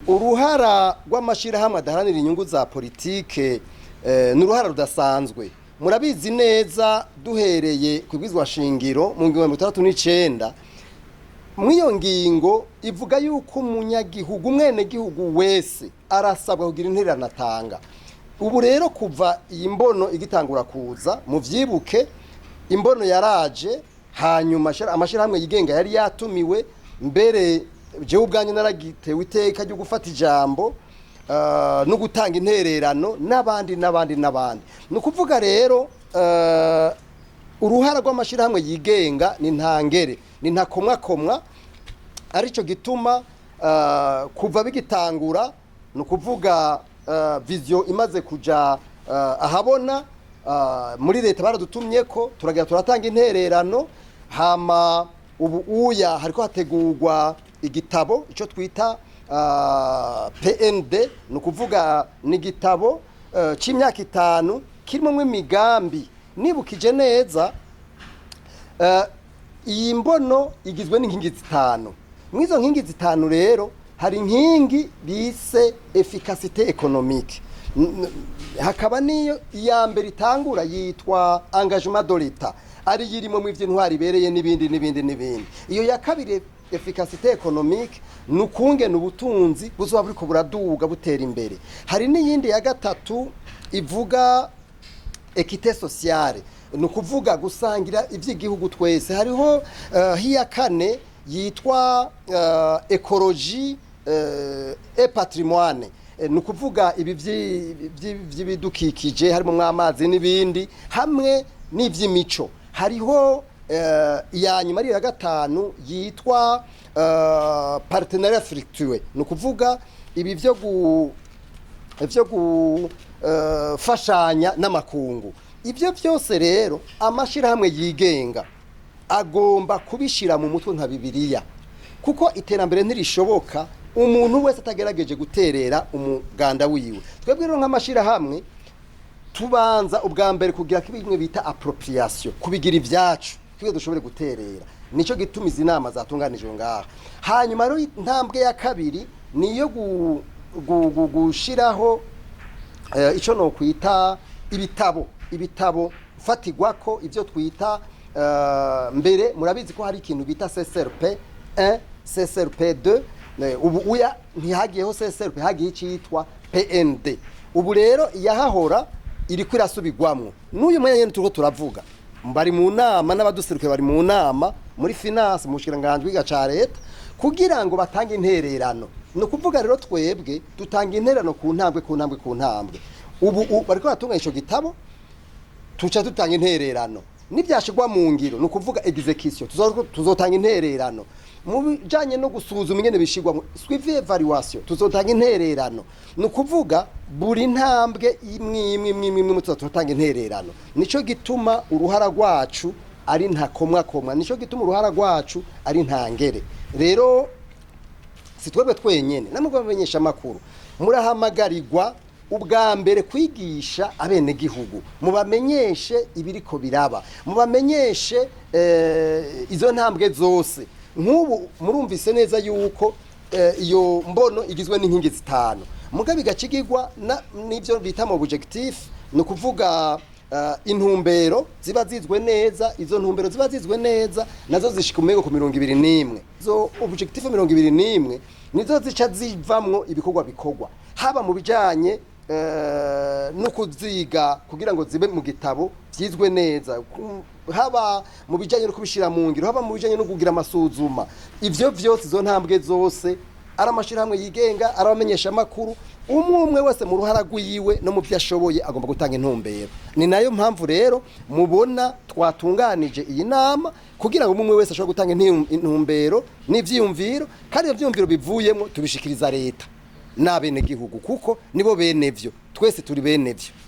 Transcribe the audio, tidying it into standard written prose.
Uruhara rw'amashyirahamwe adaharanira inyungu za politike ni uruhara rudasanzwe. Murabizi neza, duhereye ku ibwirizwa shingiro mu ngingo 69, mw'iyo ngingo ivuga yuko umunyagihugu, umwenegihugu wese arasabwa kugira intererano atanga. Ubu rero kuva iyi mbono igitangura kuza, muvyibuke, imbono yaraje, hanyuma amashirahamwe yigenga yari yatumiwe. Mbere jewe ubwanjye naragitewe iteka ryo gufata ijambo no gutanga intererano, n'abandi n'abandi n'abandi. Ni ukuvuga rero uruhara rw'amashyirahamwe yigenga ni ntangere, ni ntakomwakomwa. Aricyo gituma kuva bigitangura, ni ukuvuga vision imaze kuja ahabona muri leta, baradutumye ko turagira turatanga intererano. Hama ubu uya hariko hategurwa igitabo icyo twita PND, ni ukuvuga ni igitabo c'imyaka 5 kirimo imigambi. Nibukije neza, iyi mbono igizwe n'inkingi zitanu. Mw'izo nkingi zitanu rero hari inkingi bise efficacité économique, hakaba niyo iya mbere itangura yitwa engagement de l'État, ari yirimo mu ivy'intwari ibereye n'ibindi n'ibindi n'ibindi. Iyo ya kabiri, efficacité économique, ni ukungena ubutunzi buzoba buriko buraduga, butera imbere. Hari n'iyindi ya gatatu ivuga équité sociale, ni ukuvuga gusangira iby'igihugu twese. Hariho hiya kane yitwa écologie et patrimoine, ni ukuvuga ibi vy'ibidukikije, harimo mw'amazi n'ibindi, hamwe n'ivy'imico. Hariho iya nyuma ari iya gatanu yitwa partenariat fructueux, ni ukuvuga ibi vyo gufashanya n'amakungu. Ibyo byose rero amashirahamwe yigenga agomba kubishira mu mutwe nka Bibiliya, kuko iterambere ntirishoboka umuntu wese atagerageje guterera umuganda wiwe. Twebwe rero nk'amashirahamwe tubanza ubwa mbere kugira ko bimwe bita appropriation, kubigira ibyacu twe dushobore guterera. Nico gituma izi nama zatunganijwe ngaha. Hanyuma rero intambwe ya kabiri niyo gushiraho ico no kwita ibitabo fatigwako, ibyo twita mbere murabizi ko hari ikintu bita CSRP 1, CSRP 2. Ubu uya ntihagiyeho CSRP, hagiye icitwa PND. Ubu rero iyahahora iriko irasubirwamwo n'uyu mwanya nyene turiko turavuga. Bari mu nama n'abaduserukiye, bari mu nama muri finance, mu bushikiranganji bw'iga ca leta, kugira ngo batange intererano. Ni ukuvuga rero twebwe dutanga intererano ku ntambwe, ku ntambwe, ku ntambwe. Ubu bariko baratunganya ico gitabo, tuca dutanga intererano. Nibyashirwa mu ngiro, ni ukuvuga exécution, tuzotanga intererano. Mu bijanye no gusuzuma ingene bishirwa, suivi évaluation, tuzotanga intererano. Ni ukuvuga buri ntambwe imwe imwe imwe imwe imwe tuzotanga intererano. Nico gituma uruhara rwacu ari ntakomwakomwa, nico gituma uruhara rwacu ari ntangere. Rero si twebwe twenyene, namwe bamenyesha amakuru murahamagarirwa ubwa mbere kwigisha abenegihugu, mubamenyeshe ibiriko biraba, mubamenyeshe izo ntambwe zose. Nk'ubu murumvise neza yuko iyo mbono igizwe n'inkingi zitanu, mugabo igacigirwa n'ibyo bita mu objectif, ni ukuvuga intumbero ziba zizwe neza. Izo ntumbero ziba zizwe neza nazo zishika umego ku 21. Izo objectif 21 nizo zica zivamwo ibikorwa bikorwa, haba mu bijanye no kuziga kugira ngo zibe mu gitabo vyizwe neza, haba mu bijanye no kubishira mu ngiro, haba mu bijanye no kugira amasuzuma. Ivyo vyose, izo ntambwe zose, ari amashirahamwe yigenga, ari abamenyesha amakuru, umwe umwe wese mu ruhara rwiwe no mu byo ashoboye agomba gutanga intumbero. Ni nayo mpamvu rero mubona twatunganije iyi nama, kugira ngo umwe wese ashobore gutanga intumbero n'ivyiyumviro, kandi ivyo vyiyumviro bivuyemo tubishikiriza leta n'abenegihugu, kuko nibo bene vyo, twese turi bene vyo.